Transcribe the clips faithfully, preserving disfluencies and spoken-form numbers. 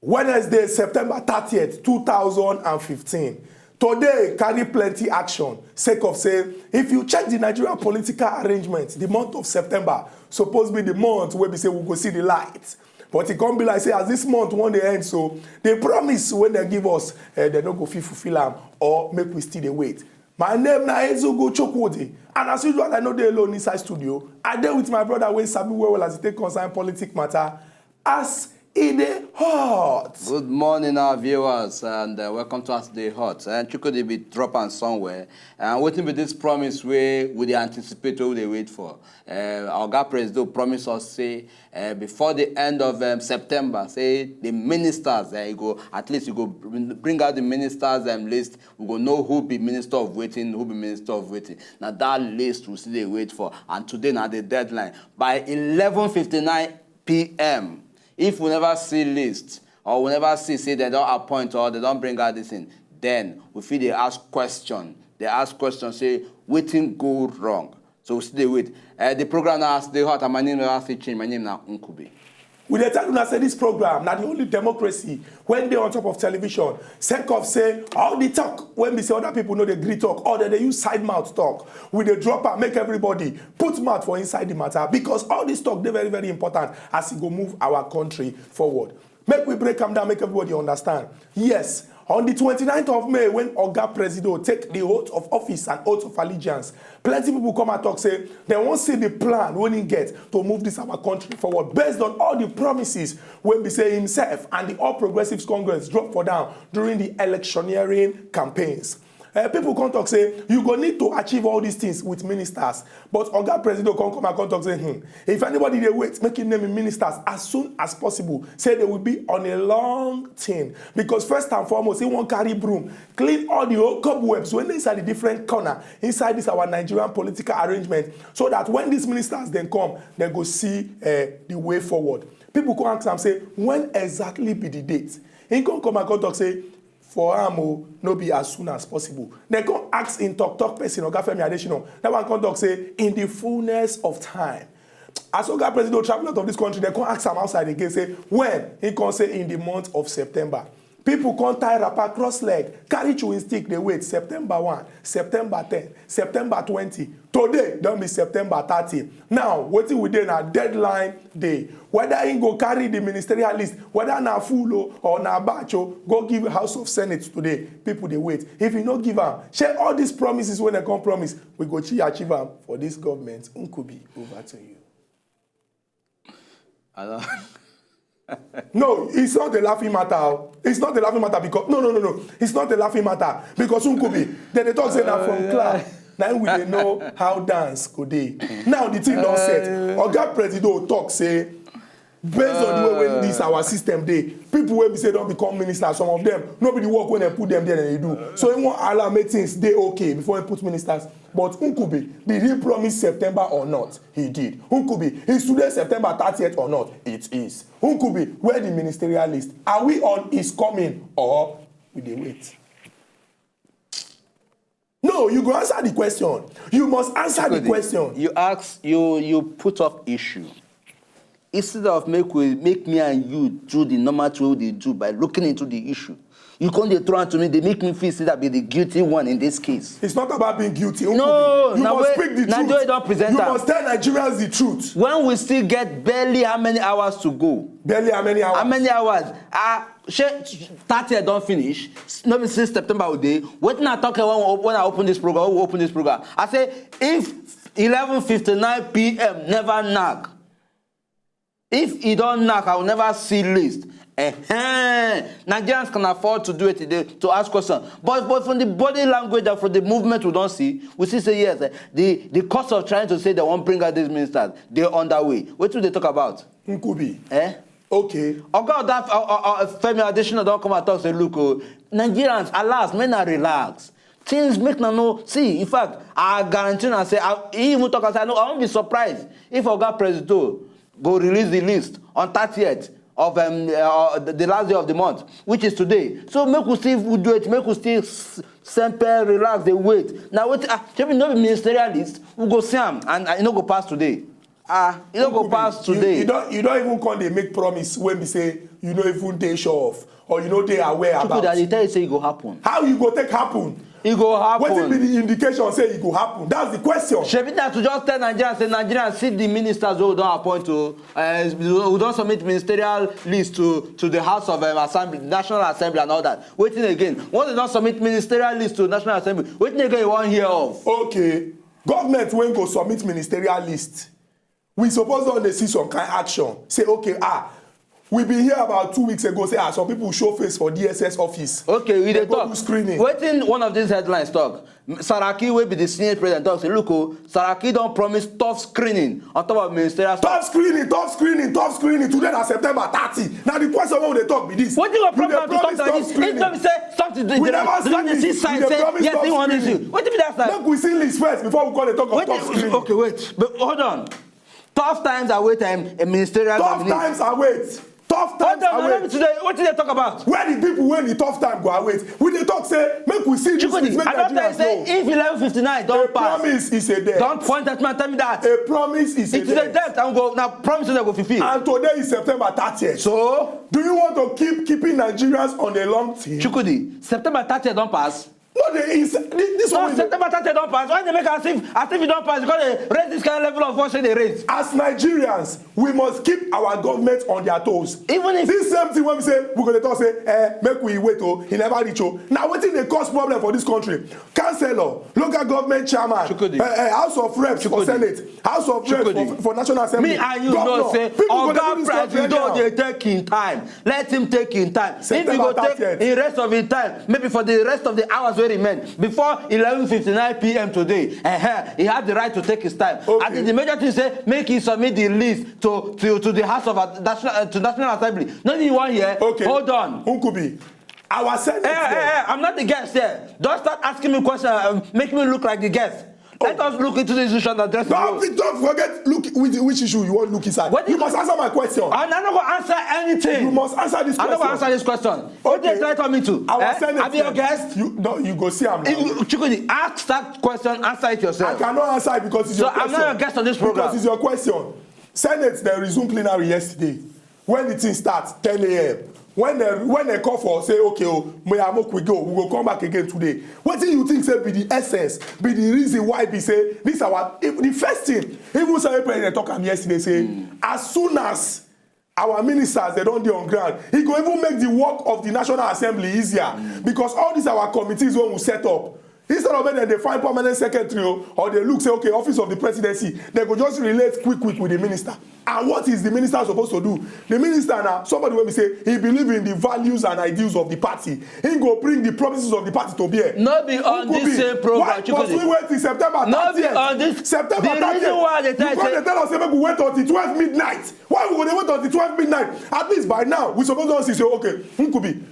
Wednesday, September thirtieth, two thousand and fifteen. Today carry plenty action sake of say, if you check the Nigerian political arrangement, the month of September suppose be the month wey be say we go see the light. But e come be like say as this month wan dey end so, the promise wey dem give us, eh, dem no go fit fulfill am or make we still dey wait. My name na Ezugo Chukwudi, and as usual, I no dey alone inside studio. I dey with my brother wey sabi well well as e take concern politic matter. As e dey hot. Good morning, our viewers, and uh, welcome to As Dey Hot. And Chukwudi be drop am somewhere. And wetin be this promise wey we dey anticipate, wey we dey wait for? Uh, Oga Presido promise us say uh, before the end of um, September, say the ministers, uh, e go, at least e go bring out the ministers um, list. We go know who be minister of wetin, who be minister of wetin. Na that list we still dey wait for. And today na the deadline. By eleven fifty-nine p.m., if we never see list, or we never see say dem don appoint or dem don bring out this thing, then we fit dey ask question, dey ask question say wetin go wrong. So we still dey wait. Uh, the program now as dey hot, and my name never still change. My name na Nkubi. We dey tell una say this program na the only democracy wey dey on top of television, sake of say all the talk wey be say other people no dey gree talk, or dem dey use side mouth talk, we dey drop am make everybody put mouth for inside the matter, because all this talk dey very, very important as e go move our country forward. Make we break am down, make everybody understand. Yes, on the twenty-ninth of May, when Oga Presido take the oath of office and oath of allegiance, plenty people come and talk say dem wan see the plan wey he get to move this our country forward based on all the promises wey be say himself and the All Progressives Congress drop for down during the electioneering campaigns. Uh, people come talk say you go need to achieve all these things with ministers, but Oga Presido come come and come talk say, hmm, if anybody dey wait, make him name him ministers as soon as possible. Say they will be on a long thing, because first and foremost, he wan carry broom, clean all the old cobwebs wey dey inside the different corner inside this our Nigerian political arrangement, so that when these ministers dem come, dem go see uh, the way forward. People come ask am say, when exactly be the date? He come come and come talk say, for am o, no be as soon as possible. Dem come ask him talk talk person, Oga Femi Adesina. That one come talk say, in the fullness of time. As Oga Presido travel out of this country, dem come ask am outside again say, when? He come say, in the month of September. People come tie wrapper, cross leg, carry chewing stick dey wait. September one, September ten, September twenty. Today don be September thirty. Now wetin we dey na deadline day. Whether he go carry the ministerial list, whether na full o or na batch o, go give House of Senate today. People dey wait. If he no give am, shey all these promises wey dem come promise, we go still achieve am for this government? Nkubi, over to you. I don't. No, it's not a laughing matter o. It's not a laughing matter because, no, no, no, no. It's not a laughing matter because Nkubi, dem dey talk say na from clap na we dey know how dance go dey. Now the thing don set. Oga Presido talk say, based on the way wey this our system dey, people wey be say don become minister, some of them no be the work wey dem put dem there dem dey do. So he wan allow make things dey okay before he put ministers. But Nkubi, did he promise September or not? He did. Nkubi, is today September thirtieth or not? It is. Nkubi, where the ministerial list? Are we on is coming or we dey wait? No, you go answer the question. You must answer the question. You ask, you you put up issue. Instead of make we make me and you do the normal thing we dey do by looking into the issue, you come dey throw am to me, dey make me feel say I be the guilty one in this case. It's not about being guilty. No, you must speak the truth. You must tell Nigerians the truth. When we still get barely how many hours to go? Barely how many hours? How many hours? Ah, shey thirtieth don finish? No be since September we dey. Wetin I talk when we op- when I open this program, when we open this program, I say if eleven fifty-nine p.m. never knack, if e don knack, I will never see list. Ehen. Nigerians can afford to do it today, to ask question. But but from the body language and from the movement we don see, we see say yes, eh, the the cost of trying to say dem wan bring out these ministers dey underway. Wetin we dey talk about? Nkubi. Eh? Okay. Oga Oga uh, uh, uh, Femi Adesina don come and talk say, look o, Nigerians, alas, make una relax. Things make una no see. In fact, I guarantee una say, I, he even talk am say, no, I won't be surprised if Oga Presido go release the list on thirtieth of um, uh, the, the last day of the month, which is today. So make we still do it, make we still s- sempe relax, dey wait. Na wetin, ah, shebi no be ministerial list, we go see am and uh, e no go pass today. Ah, e no go pass today. You don you don even come dey make promise wey be say you no even dey sure of, or you no dey aware about? Chukwudi, I dey tell you say e go happen. How e go take happen? E go happen. Wetin be the indication say e go happen? That's the question. Shebi na to just tell Nigerians say Nigerians, see the ministers wey we don appoint o, uh, we don submit ministerial list to to the House of um, Assembly, National Assembly and all that. Wetin again? Once they don submit ministerial list to National Assembly, wetin again you wan hear of? Okay, government wey go submit ministerial list, we suppose don dey see some kind action. Say okay, ah, we bin hear about two weeks ago say ah, some people show face for D S S office. Okay, we dey talk. Screening. Wetin one of these headlines talk? Saraki, wey be the Senate president, talk say, look o, Saraki don promise tough screening on top of ministerial staff. Tough screening, tough screening, tough screening. Today na September thirty. Na the question wey we dey talk be this. Wetin go promise am to talk like this? If no be say something dey, we never see list. We dey promise tough screening. Wetin be that? Make we see list first before we come dey talk of tough screening. Okay, wait, but hold on. Tough times await um, a ministerial nominee. Tough times await. Tough times await. Hold on, no be today. Wetin dey talk about? Where the people wey the tough time go await? We dey talk say make we see this thing, make Nigerians know. Chukwudi, I don tell you say if eleven fifty-nine don pass. A promise is a debt. Don't point at me and tell me that. A promise is a debt. It is a debt and go na promise una go fulfill. And today is September thirtieth. So? Do you want to keep keeping Nigerians on a long thing? Chukwudi, September thirtieth don pass. No dey inside this one. No, September thirty don pass. Why dey make as if as if e don pass? Because dey raise this kind level of voice wey dey raise. As Nigerians, we must keep our government on their toes. Even if this same thing wey be say we go dey talk say eh make we wait o, e never reach o. Na wetin dey cause problem for this country? Councillor, local government chairman, eh, eh, house of reps for senate, house of reps for, for national assembly, me and you know say governor, people go dey do this country anyhow. Oga Presido dey take him time. Let him take him time. If he go take the rest of him time, maybe for the rest of the hours wey remain, before eleven fifty-nine p m today, eh, he have the right to take his time. Okay. I think the major thing say make he submit the list to to to the House of Ad- National uh, to National Assembly. No be one year. Okay. Hold on. Nkubi, our Senate. Eh, eh, eh, I'm not the guest here. Don't start asking me questions. Um, make me look like the guest. Let us look into this issue and address it. Don't, be- don't forget look which, which issue you want to look inside. What you you must answer my question. And I no go answer anything. You must answer this I no go question. Answer this question. What you Okay. Try coming to? Our Eh? Senate. I be your friend. Guest. You, no, you go see am now. If you, Chukwudi, ask that question, answer it yourself. I cannot answer it because it's So your I'm question. Not your guest on this program. Because it's your question. Senate they resume plenary yesterday. When the thing start, ten a m, when they when they call for say okay o, may I make we go, we go come back again today. Wetin you think say be the essence, be the reason why be say this our if the first thing, even Senate president talk am yesterday say as soon as our ministers they don dey on ground, e go even make the work of the National Assembly easier because all these our committees wey we set up, instead of make dem dey find permanent secretary o, or dey look say okay, office of the presidency, dem go just relate quick quick with the minister. And what is the minister supposed to do? The minister na somebody wey be say he believe in the values and ideals of the party. He go bring the promises of the party to bear. No be on this same program, why must we wait till September thirtieth? No be on this. September thirtieth. The reason why I dey tell you say you come dey tell us say make we wait until twelve midnight. Why we go dey wait until twelve midnight? At least by now we suppose don see say okay, Nkubi,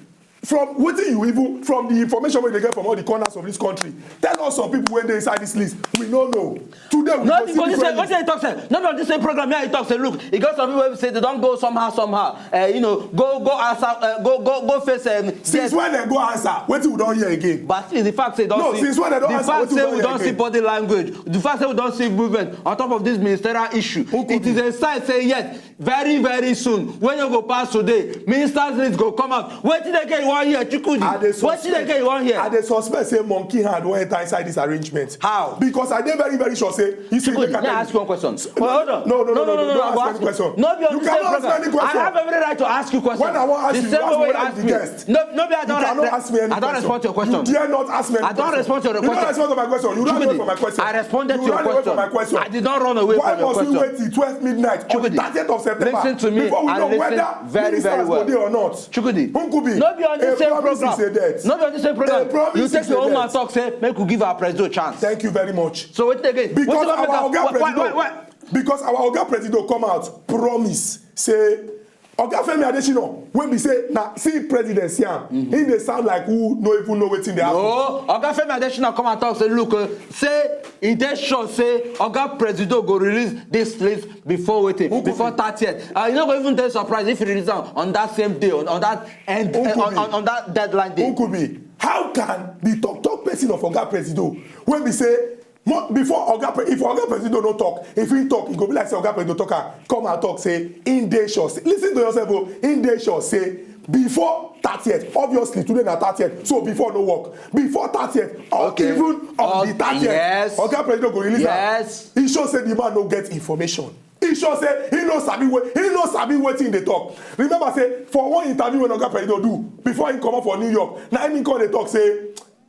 from wetin you even from the information wey you dey get from all the corners of this country, tell us some people wey dey inside this list. We no know. Today we go see different list. No be on this same program here I talk say look, e get some people wey say they don go somehow somehow, uh, you know, go go answer, uh, go go go face. Um, since when dem go answer? Wetin we don hear again? But still the fact say don no, see since when dem don answer, wetin we don hear again? The fact say we don see body language, the fact say we don see movement on top of this ministerial issue, it is a sign say yes, very very soon wey no go pass today, ministers list go come out. Wetin dey get you wan hear, Chukwudi? Wetin dey get you wan hear? I dey suspect say monkey hand wan enter inside this arrangement. How? Because I dey very very sure say you see. Chukwudi, make I ask you one question. Hold on. No no no no no no. Don't ask any question. No be on the same program. I have every right to ask you question. When I wan ask you, you ask me whether you be guest. No no be I don ask me any question. I don respond to your question. You dare not ask me any question. I don respond to your question. You don run away from my question. I responded to your question. I did not run away from your question. Why must we wait till twelve midnight on the thirtieth of September before we know whether ministers go dey or not? Chukwudi, no be on this same program. No be on this same program. You take your own man talk say make we give our president chance. Thank you very much. So wetin again? Because our oga president, because our oga president come out promise say Oga Femi Adesina, when we say na see president see am, he dey sound like who no even know wetin dey happen. No, Oga Femi Adesina come and talk say look, uh, say he dey sure say Oga Presido go release this list before wetin, before thirtieth. Uh, you no go even dey surprised if he release am on that same day, on, on that end, uh, on, on, on that deadline day. Who could be? How can the talk talk person of Oga Presido when we say Mo- before oga pre- if oga president no talk, if he talk, e go be like say oga president talk am come and talk say, in dey sure say, listen to yourself o, in dey sure say before thirtieth, obviously today na thirtieth, so before no work, before thirtieth or okay. Even on the thirtieth, yes. Oga president go release am. Yes. He show say the man no get information. He show say he no sabi what he no sabi wetin dey talk. Remember say for one interview when oga president do before he comot for New York, na him come dey talk say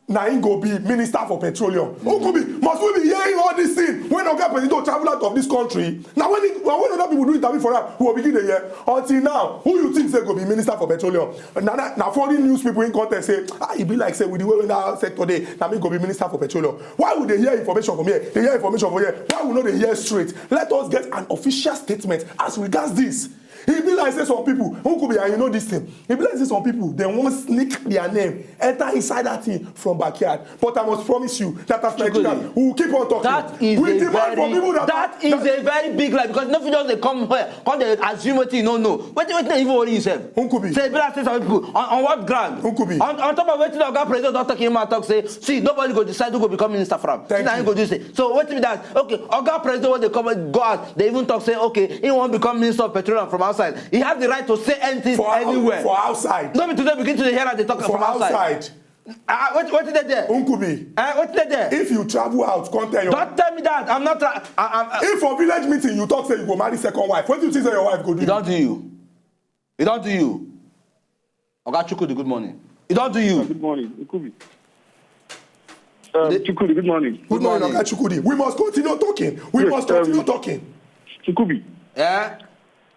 na him go be minister for petroleum. Nkubi, must we be hearing all this thing when oga president travel out of this country? Na when he, na when other people do interview for am, we go begin dey hear. Until now, who you think say go be minister for petroleum? Na na, na foreign news people in context say, ah, e be like say with the way wey that sector dey, na me go be minister for petroleum. Why we dey hear information from here, dey hear information from here? Why we no dey hear straight? Let us get an official statement as regards this. E be like say some people, Nkubi, and you know this thing. E be like say some people dem wan sneak their name enter inside that thing from backyard. But I must promise you that as Nigerians, we will keep on talking. That is we a demand very, for people that that is a very big lie, because nothing just dey come here, come dey assume wetin you no know. Wetin wetin dey even worry yourself? Nkubi. Say, be like say some people on, on what ground? Nkubi. On, on top of wetin oga president don talk, him talk say, see, nobody go decide who go become minister for am. Thank you. Go do say. So wetin be that? Okay, oga president wey dey come go out, dey even talk say, okay, he wan become minister of petroleum from outside. He have the right to say anything for anywhere. For outside. No be today begin to dey hear am dey talk for from outside. Outside. Ah, what what dey there? Nkubi. Eh, what dey there? If you travel out, come tell your. Don't tell me that. I'm not. Tra- I, I'm, I, if for village meeting you talk say you go marry second wife, what do you think say your wife go do? He don't do you. He don't do you. Oga Chukwudi, good morning. He don't do you. Good morning, Nkubi. Um, Chukwudi, good morning. Good morning, Oga Chukwudi. We must continue talking. We yes, must continue um, talking. Chukwudi. Yeah.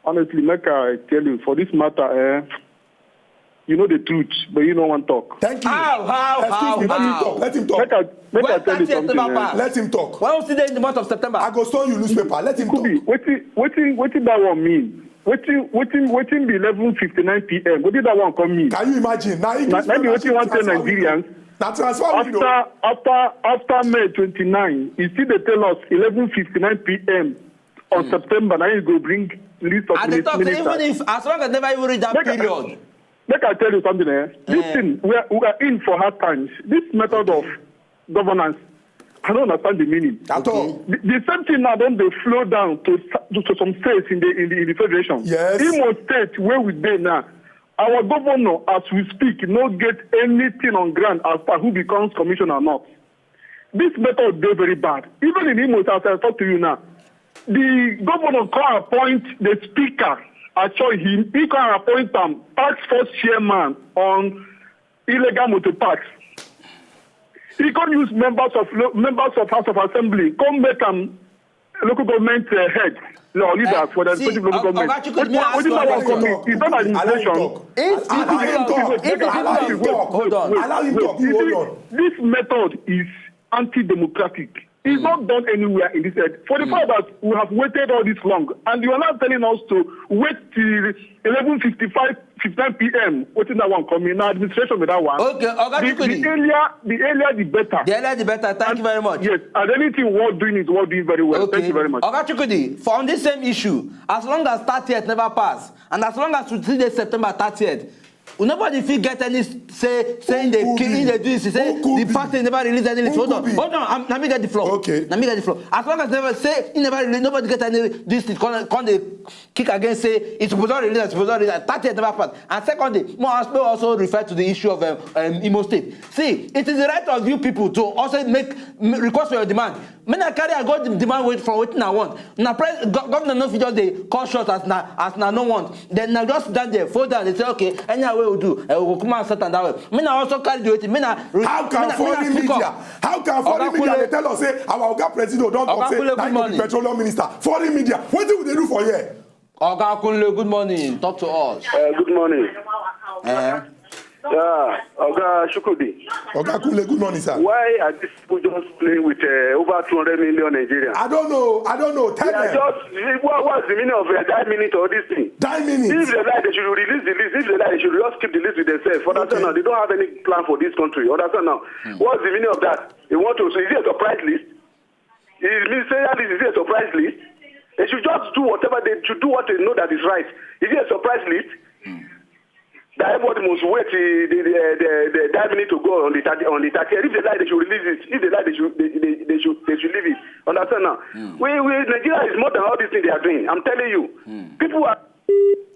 Honestly, make I tell you, for this matter, eh, you know the truth, but you no wan talk. Thank you. How, how, excuse how, me, let him talk. Let him talk. Make I, make I tell you something. Eh. Let him talk. When we see the month of September? I go show you newspaper. Let him talk. Wetin, wetin, wetin that one mean? Wetin, wetin, wetin be eleven fifty-nine p m? Wetin that one come mean? Can you imagine? Na, na, na be wetin wan tell Nigerians. Na transfer window. After, after, after May twenty-nine, he still dey tell us eleven fifty-nine p m on September, na him go bring list of ministers. And they talk say even if, as long as never even reach that period. Make I tell you something, eh? This thing, we are, we are in for hard times. This method of governance, I don't understand the meaning. At all. The, the same thing now don dey flow down to, to, to some states in the, in the, in the federation. Yes. Imo State, where we dey now, our governor, as we speak, no get anything on ground as per who becomes commissioner or not. This method dey very bad. Even in Imo, as I talk to you now, the governor can appoint the speaker. I saw him. He can appoint am task force chairman on illegal motor parks. He can use members of lo- members of House of Assembly, come make am local government uh, head, no, leaders for the respective local government. What what is that one coming? Is that an administration? Allow him talk. If the people of Allow him talk. If the people Allow him of talk. Hold on. Allow him talk. You hold on. This method is anti-democratic. It's not done anywhere in this earth. For the fact that we have waited all this long, and you are now telling us to wait till eleven fifty-five, fifty-nine p m. Wetin that one coming? Now administration with that one. Okay, Oga Chukwudi. The earlier, the earlier, the better. The earlier the better. Thank you very much. Yes, and anything worth doing is worth doing very well. Okay. Thank you very much. Oga Chukwudi, for on this same issue, as long as thirtieth never pass, and as long as we see the September thirtieth, we nobody fit get any say say in the in the do this say the party never release any list. Hold on, hold on. I'm, let me get the floor. Okay. Let me get the floor. As long as never say he never release, nobody get any this thing. Come come dey kick against say it suppose don release, it suppose don release. Thirtieth never pass. And secondly, more also, also refer to the issue of um, um, Imo State. See, it is the right of you people to also make m- request for your demand. Make na carry I go the demand wait for wetin I want. Na pres go- governor no fit just dey call shot as na as na no want. Then na just stand there, fold down, dey say okay, anyhow wey we do, eh, we go come and set am that way. Make na also carry the wetin, make na re- How can make na- make na foreign speak up. Media? How can foreign Oga media Kule. Dey tell us say our oga president don talk Oga say Kule, na good him go be morning. Petroleum minister? Foreign media, wetin we dey do for here? Oga Kunle, good morning. Talk to us. Uh, good morning. Eh? Yeah, Oga Shukudi. Oga Kunle, good morning, sir. Why are these people just playing with uh, over two hundred million Nigerians? I don't know. I don't know. Tell They are them. Just, what, what's the meaning of uh, that minute or this thing? That minute. If they like, they should release the list. If they like, they should just keep the list with themselves. For that Okay. Now, they don't have any plan for this country. Understand now? What's the meaning of that? They want to, so is it a surprise list? Is ministerial list, is it a surprise list? They should just do whatever they should do what they know that is right. Is it a surprise list? That everybody must wait till the, the, the, the that minute to go on the thirty, on the thirty. If they like, they should release it. If they like, they should they, they, they should they should leave it. Understand now? We, we Nigeria is more than all these things they are doing. I'm telling you, people are.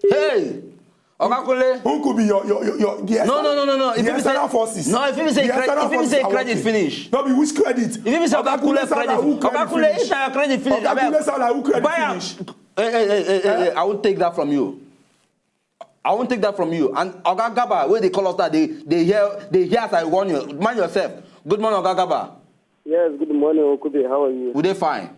Hey, Oga Kunle. Who could be your your your, your the No, no, external- no, no, no. If the you say external forces? No, if you say The credit, external if you say forces are credit working. Finish. No be which credit? If you say Oga Kunle Sala, credit, who Oga Kunle, finish? if na your credit finish, Oga abeg. Kunle Sala, who credit Buy am. finish? Hey, hey, hey, hey, hey, hey, I won't take that from you. I won't take that from you. And Oga Gaba, where they call us that, they they hear they hear as I warn you. Mind yourself. Good morning, Oga Gaba. Yes, good morning, Okubi. How are you? We dey fine.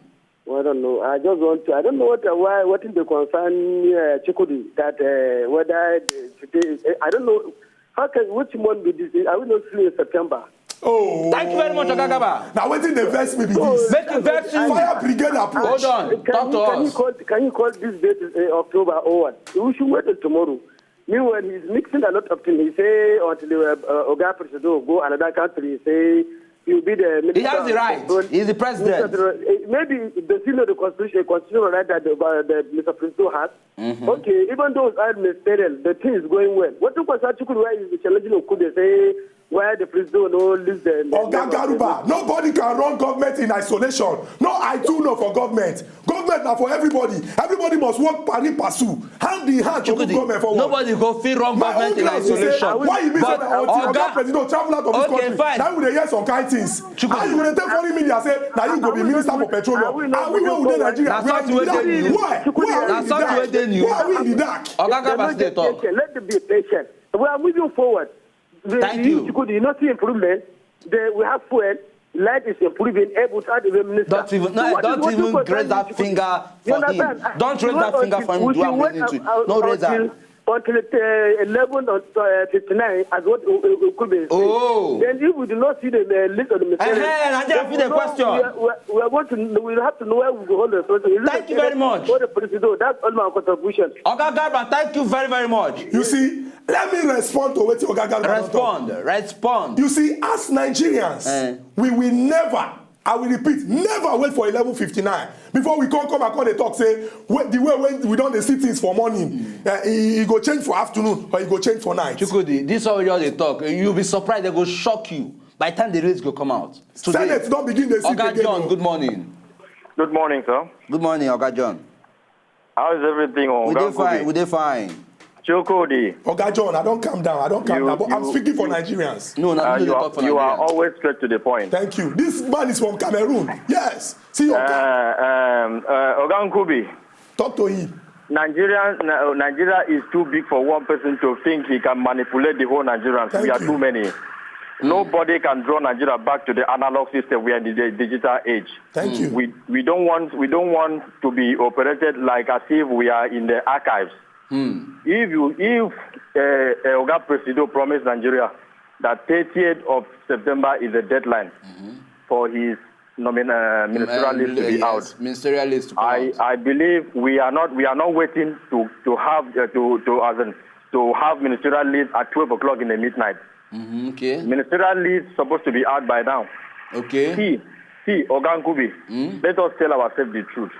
Well, I don't know. I just want to. I don't know what why what is the concern uh, Chukudi that uh, whether the, today. I don't know how can which month be this? Are we not still in September? Oh. Thank you very much, Oga Gaba. Now wetin dey vex me be this. Make it vex you. Fire brigade approach. Hold on. Can Talk to you, can you us. call can you call this date uh, October or what? We should wait till tomorrow. Meanwhile, he's mixing a lot of things. He say until uh, uh, Oga Presido go another country. He say he'll be the minister. He has the of right. Control. He's the president. Minister of- eh, Maybe does he know the constitution? Constitutional right that the, uh, the Mister Presido has. Okay, even though it's all ministerial, the thing is going well. What you concern Chukwu why is challenging Okude say why the Presido no list the Oga Garuba, nobody can run government in isolation. No, I too know for government. Government na for everybody. Everybody must work pari passu, hand in hand to move Chukudi, government forward. Nobody go fit run My government own in class will say, isolation. why you be say But that until Oga Oga, Presido travel out of this okay, country? Fine. Now we dey hear some kind things. How you go dey take foreign media say na you go be minister for petroleum? Are we wey we dey Nigeria? Are We are in the dark. Why? Why are we in the dark? Why are we in the dark? Oga Gaba still talk. Let them be patient. We are moving forward. The, Thank you, you. Chukudi, you not see improvement. They, we have fuel. Life is improving. Eh, without the minister. Don't even, So no, what is- don't what you even want raise to that do? Finger You for him. Understand? Don't raise that finger for him. We Do should am wait reason to. out- No raise until, that. until uh, eleven or uh, fifty-nine as what uh, uh, could be. Oh. Then if we do not see the uh, list of the ministerial, Eh, eh, na there then be the we know- question. We, are- we, are- we are going to we will have to know where we go hold the responsibility. Is it Thank you the very president much. Or the presido. That's all my contribution. Oga Gaba, thank you very, very much. You see, let me respond to wetin Oga Garuba don talk. Respond, respond. You see, as Nigerians, Eh. we will never, I will repeat, never wait for eleven fifty-nine before we come come and come dey talk say wait, the way when we don dey see things for morning, uh, e, e go change for afternoon or e go change for night. Chukudi, this all you dey talk. You'll be surprised. They go shock you by the time the rates go come out. Today, Senate don begin dey sit Oga again. John, O. Good morning. Good morning, sir. Good morning, Oga John. How is everything on We dey Oga fine. Kubi? We dey fine. Chukudi, Oga John, I don calm down. I don calm You- down. But I'm you- speaking for you- Nigerians. No, no, uh, no, you, dey are, talk for you are Nigerians. Always straight to the point. Thank you. This man is from Cameroon. Yes. See your car. Uh, um, uh, Oga Nkubi, Talk to him. Nigeria, Ni- Nigeria is too big for one person to think he can manipulate the whole Nigerians. Thank We are you. Too many. Nobody can draw Nigeria back to the analog system. We are in the di- digital age. Thank you. We we don't want we don't want to be operated like as if we are in the archives. If you if uh, uh, Oga Presido promised Nigeria that thirtieth of September is the deadline for his nomin- uh, ministerial Um, list to be yes, out. Ministerial list to come I, out. I believe we are not we are not waiting to to have uh, to to as in, to have ministerial list at twelve o'clock in the midnight. Mhm, okay. Ministerial list supposed to be out by now. Okay. See, see, Oga Nkubi, let us tell ourselves the truth.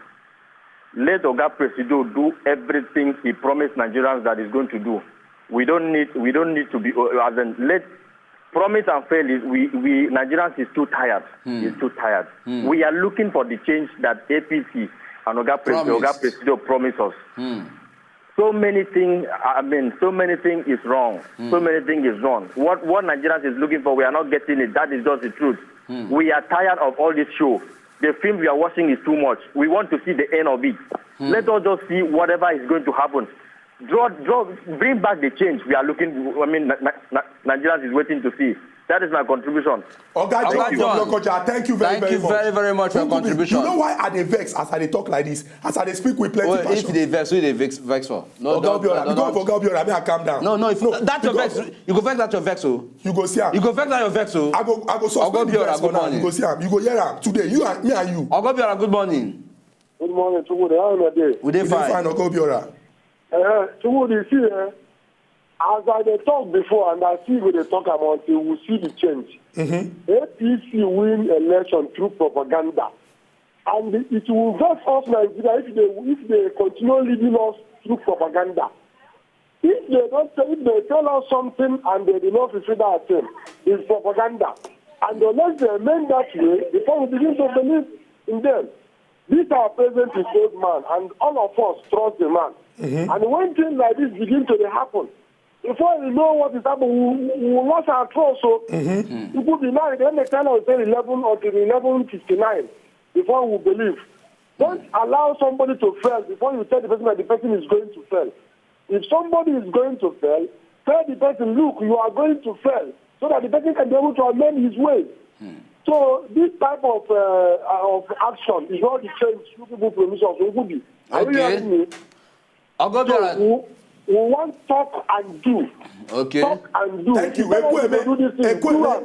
Let Oga Presido do everything he promised Nigerians that he's going to do. We don't need, we don't need to be uh, as in let promise and fail is we, we Nigerians is too tired. It's too tired. We are looking for the change that A P C and Oga Presido, Oga Promise. Presido promised us. So many things, I mean, so many things is wrong. So many things is wrong. What what Nigerians is looking for, we are not getting it. That is just the truth. We are tired of all this show. The film we are watching is too much. We want to see the end of it. Let us just see whatever is going to happen. Draw, draw, bring back the change we are looking. I mean, Ni- Ni- Ni- Nigerians is waiting to see. That is my contribution. Oga John Oga from John, Lokoja, thank you very, thank very you much. very, very much for your Nkubi, contribution. You know why I dey vex as I dey talk like this, as I dey speak with plenty Well, if passion? they vex, who they vex, vex for? No, Oga don't- Obiora, don't- because don't- for Oga Obiora, may I calm down. No, no, if No, that's your because- vex, you go vex that your vex, oh. You go see am. You go vex that your vex, oh. I go, I go suspend Oga the Obiora, vex for good now. morning. You go see am. You go hear am today. You and me and you. Oga Obiora, good morning. Good morning, Chukwu. How are you? We dey You dey fine. fine, Oga Obiora. Uh, Chukwu, you see, eh, as I dey talk before, and I still go dey talk am until we see the change. A P C win election through propaganda, and it will vex us Nigeria if they if they continue leading us through propaganda. If they don't say, if they tell us something and they do not fulfill that thing, it's propaganda. And unless they remain that way, before we begin to believe in them. This our president is old man, and all of us trust the man. And when things like this begin to dey happen, before we know what is happening, we, we will lost our trust. So it could be now, then they tell us say eleven until eleven fifty-nine before we believe. Don't allow somebody to fail before you tell the person that the person is going to fail. If somebody is going to fail, tell the person, "Look, you are going to fail," so that the person can be able to amend his way. So this type of uh, of action is not the change you people promise us. Are you Okay. Hearing me? So Ogobiora. We, we want talk and do. Okay. Talk and do. Thank you. If you want Ekwueme, to do this thing, do Ekwueme. am.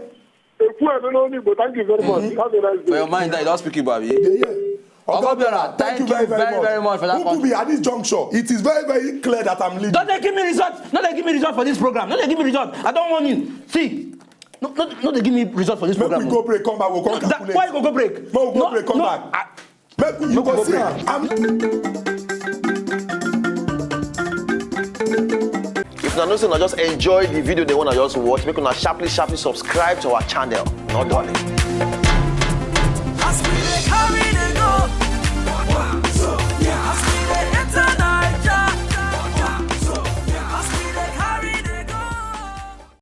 Ekwueme no need, but thank you very much. Have a nice For day. your mind, I don't speak Igbo, abi? Yeah, yeah. Ogobiora, thank you very, very much for that Ukubi, at this juncture, it is very, very clear that I'm leading. Don't they give me result? No, they give me result for this program. No, they give me result. I don't want you. See, no, no, no, they give me result for this Make program. We go break, come back, we'll come That, calculate. Why you go go break? No, we go No, break, come no, back. I- Make we Make we go go see break. am. I'm If una know say una just enjoy the video, they wanna just watch, make una sharply, sharply subscribe to our channel. No darling.